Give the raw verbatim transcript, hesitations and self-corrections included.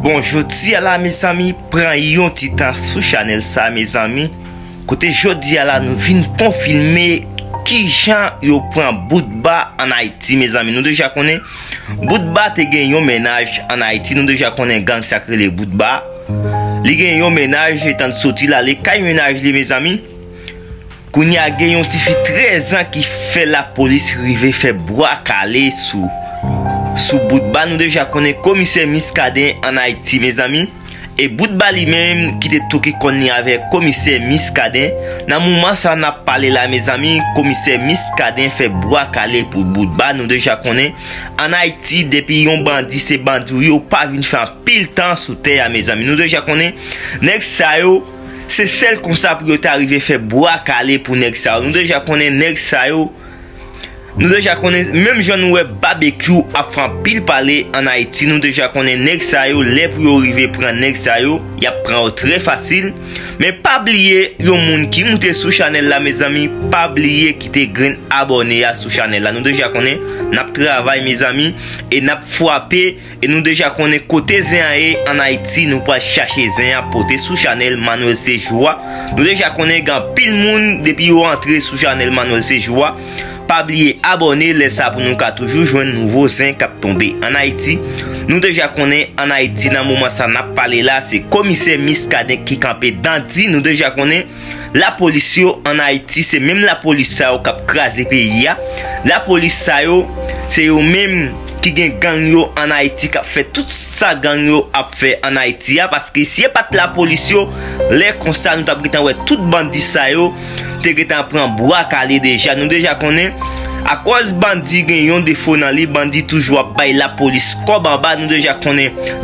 Bon, jodi a la, mezanmi, pran yon ti tan sou chanèl sa, mezanmi. Kote jodi a la, nou vin konfime kijan yo pran Boutba ann Ayiti, mezanmi. Nou deja konnen, Boutba te gen yon mennaj ann Ayiti. Nou deja konnen gang sa k rele Boutba. Li gen yon mennaj, etan l soti l ale kay mennaj li, mezanmi. Kounye a gen yon tifi trèz an ki fè lapolis rive fè bwa kale sou, sou Boutba. Nou deja konnen komisè Miskaden ann Ayiti, mezanmi. E Boutba li menm ki te touke kòn li avèk komisè Miskaden. Nan moman sa n ap pale la, mezanmi, komisè Miskaden fè bwa kale pou Boutba. Nou deja konnen, ann Ayiti, depi yon bandi se bandi w ye, ou pa vin fè anpil tan sou tè a, mezanmi. Nou deja konnen, nèg sa yo, se sèl konsa pou yo ta rive fè bwa kale pou nèg sa yo. Nou deja konnen nèg sa yo, nou deja konnen, menm jan nou wè Babekyou ap fè anpil pale ann Ayiti, nou deja konnen nèg sa yo, lè pou yo rive pran nèg sa yo, y ap pran yo trè fasil. Men pa bliye, yon moun ki moute sou chanèl la, mezanmi, pa bliye kite grenn abòne a sou chanèl la. Nou deja konnen, n ap travay, mezanmi, e n ap frape. E nou deja konnen kote zen an ye ann Ayiti, nou pral chache zen an pote sou chanèl Manuel Sejour a. Nou deja konnen gen anpil moun, depi yo antre sou chanèl Manuel Sejour a, pa bliye abòne, lè sa pou nou ka toujou jwenn nouvo zen k ap tonbe ann Ayiti. Nou deja konnen ann Ayiti, nan moman sa n ap pale la, se komisè Miskaden ki kanpe dandi. Nou deja konnen lapolis yo ann Ayiti, se menm lapolis sa yo k ap kraze peyi a. Lapolis sa yo, se yo menm ki gen gang yo ann Ayiti k ap fè tout sa gang yo ap fè ann Ayiti a, paske si e pa t lapolis yo, lè konsa nou t ap gentan wè tout bandi sa yo te gentan pran bwa kale deja. Nou deja konnen, akòz bandi gen yon defo nan li, bandi toujou ap bay lapolis kòb anba. Nou deja konnen lapolis